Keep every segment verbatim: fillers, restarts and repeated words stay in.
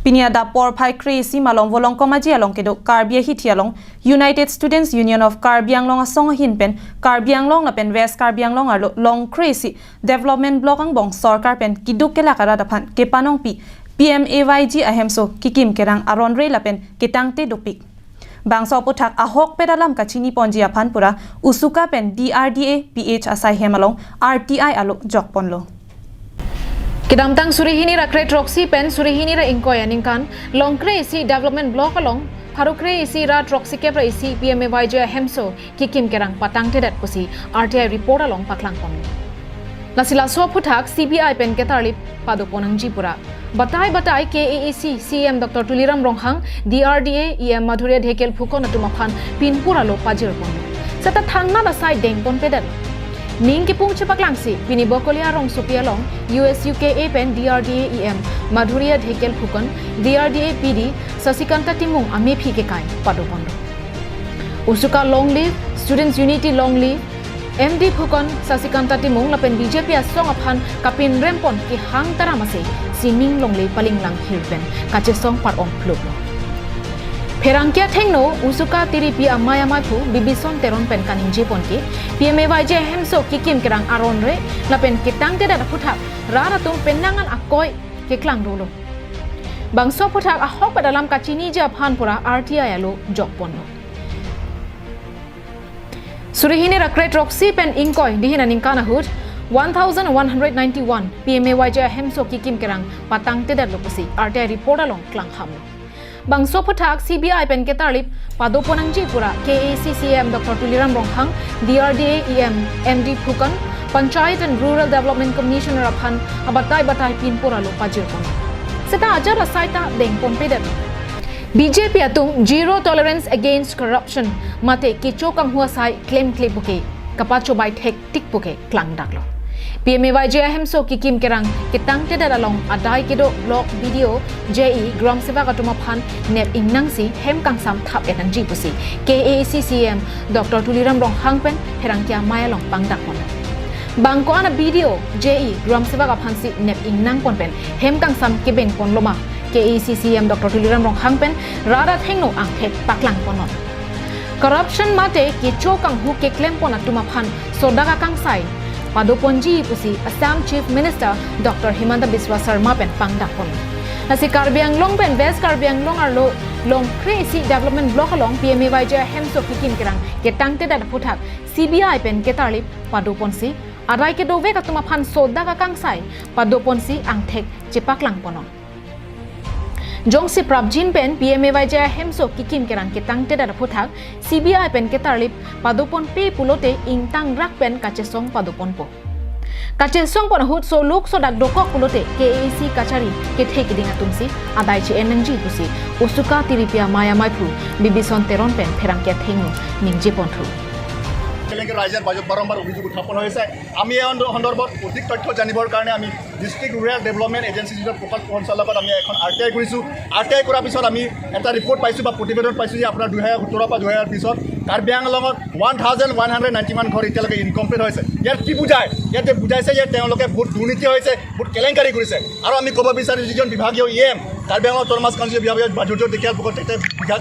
Pini adap porphai kre-isi malom Volongkom Aji along kedo Karbi ahithi along United Students Union of Karbi Anglong asong ahin pen Karbi Anglong lapen West Karbi Anglong arlo long kre-isi development block angbong sorkar pen keduk kelak arat aphan kepanongpi P M A Y G ahemso kekim kerang aron re lapen ketangte dopik. Bangso aphuthak ahokpet alam kachini ponji aphan pura USUKA pen D R D A P H asai hem along R T I alo jokponlo. Kedamtang suri hini ra kre throksi pen suri hini ra ingkoi aningkan long kre-isi development block along pharo kre-isi ra throksi kep ra isi P M A Y G ahemso kekim kerang patangtedet pusi R T I report along paklangpon. Lasi laso aphuthak C B I pen ketarlip padopon nangji pura batai batai K A A C C E M Doctor Tuliram Ronghang, D R D A E M Madhurya Dhekial Phukan atum aphan pinpur alo pajirpon. Seta thangnat asai dengponpedet. Ning kepung chepaklangsi pini Bokolia rongsopi along U S U K A pen D R D A E M Madhurya Dhekial Phukan, D R D A P D Sasikanta Timung amephi kekai padopon. USUKA long live, Students Unity long live, M D Phukan, Sasikanta Timung lapen B J P asong aphan kapinrempon kehang taram ase sining longle palinglang hirpen kachesong par-ong pluplo. Pherangke athengno USUKA tiripi amei amaiphu Bibison Teron pen kaningjepon ke P M A Y G ahemso kekim kerang aron re lapen ketangtedet aphuthak rat atum penang an akoi keklang dolo. Bangso aphuthak ahokpet alam kachiniji aphan pura R T I alo jokponlo. Suri hini ra kre throksi pen ingkoi dihin aningkan ahut one thousand one hundred ninety-one P M A Y G ahemso kekim kerang patangtedetlo pusi R T I report along klanghamlo. Bangso aphuthak C B I pen ketarlip padopon nangji pura K A A C C E M Doctor Tuliram Ronghang, D R D A E M M D Phukan, Panchayat and Rural Development Commissioner aphan abatai batai pinpur alo pajirpon. Seta ajat asai ta dengponpedet. B J P atum zero tolerance against corruption mate kecho kanghu asai klemkle puke, kapachobai thektik puke klangdaklo. P M A Y G ahemso kekim kerang ketangtedet along adai kedo block B D O, J E, Gram Sevak atum aphan nep ingnangsi hem kangsam thap-et nangji pusi K A A C C E M Doctor Tuliram Ronghang pen pherangke amei along pangdakpon. Bang ko-an a B D O, J E, Gram Sevak aphansi nep ingnangpon pen hem kangsam kebengponloma, K A A C C E M Doctor Tuliram Ronghang pen rat athengno angthek paklangponnon. Corruption mate kecho kanghu keklempon atum aphan sodak akangsai padoponji pusi Assam Chief Minister Doctor Himanta Biswa Sarma pen pangdakpon. Lasi Karbi Anglong pen West Karbi Anglong arlo long kre-isi development block along P M A Y G ahemso kekim kerang ketangtedet aphuthak C B I pen ketarlip padoponsi adai kedovek atum aphan sodak akangsai padoponsi angthek chepaklangponnon. Jongsi prapjin pen P M A Y G ahemso kekim kerang ketangtedet aphuthak C B I pen ketarlip padoponpe pulote ingtangrak pen kachesong padoponpo. Kachesongpon ahut soluk sodak dokok pulote K A A C kachari kethe keding atumsi adai che-en nangji pusi USUKA tiripi amei amaiphu Bibison Teron pen pherangke athengno ningjeponthu. কেলেংকাৰী ৰাইজৰ মাজত বাৰম্বাৰ অভিযোগ উত্থাপন হৈছে। আমি এই সন্দ-, সন্দৰ্ভত অধিক তথ্য জানিবৰ কাৰণে আমি ডিষ্ট্ৰিক্ট ৰুৰেল ডেভেলপমেণ্ট এজেঞ্চি যিটো ফ'কাছ পইণ্টছৰ লগত আমি এখন আৰ টি আই কৰিছোঁ। আৰ টি আই কৰাৰ পিছত আমি এটা ৰিপৰ্ট পাইছোঁ বা প্ৰতিবেদন পাইছোঁ যে আপোনাৰ দুহেজাৰ সোতৰ পৰা দুহেজাৰ বিছত কাৰ্বি আংলঙত one thousand one hundred ninety one ঘৰ এতিয়ালৈকে ইনকমপ্লিট হৈছে। ইয়াত কি বুজায়? ইয়াতে বুজাইছে যে তেওঁলোকে বহুত দুৰ্নীতি হৈছে, বহুত কেলেংকাৰী কৰিছে। আৰু আমি ক'ব বিচাৰোঁ যিজন বিভাগীয় ই এম, কাৰ্বি আংলং অট'নমাছ কাউন্সিলৰ বিভাগীয় মাধুৰ্য ঢেকীয়াল তেখেতে বিভাগ,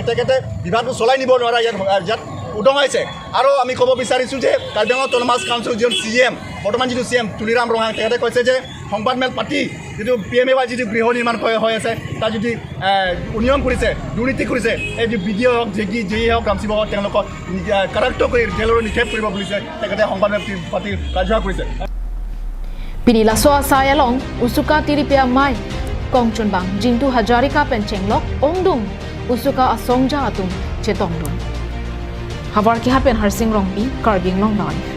তেখেতে বিভাগটো চলাই নিব নোৱাৰা, ইয়াত, ইয়াত উদং হৈছে। আৰু আমি ক'ব বিচাৰিছোঁ যে কাৰ্বি আংলং অট'নমাছ কাউন্সিলৰ যিজন চি এম, বৰ্তমান যিটো চি এম তুলিৰাম ৰংহাং, তেখেতে কৈছে যে সংবাদমেল পাতি যিটো পি এম এ ৱাই যিটো গৃহ নিৰ্মাণ হৈ, হৈ আছে, তাত যদি, এ, অনিয়ম কৰিছে, দুৰ্নীতি কৰিছে, এই যে বি ডি অ' হওক, জে ডি, জে ই হওক, গ্ৰাম সেৱক হওক, তেওঁলোকক, এ, কাৰাক্ত কৰি জেললৈ নিক্ষেপ কৰিব বুলিছে তেখেতে সংবাদমেল পাতি ৰাজহুৱা কৰিছে। Pini laso asai along USUKA tiripi amei kongchunbang Jintu Hazarika pen chenglok ongdung USUKA asongja atum chetongdun. Havarkehat pen Harsing Rongpi, Karbi Anglong Live.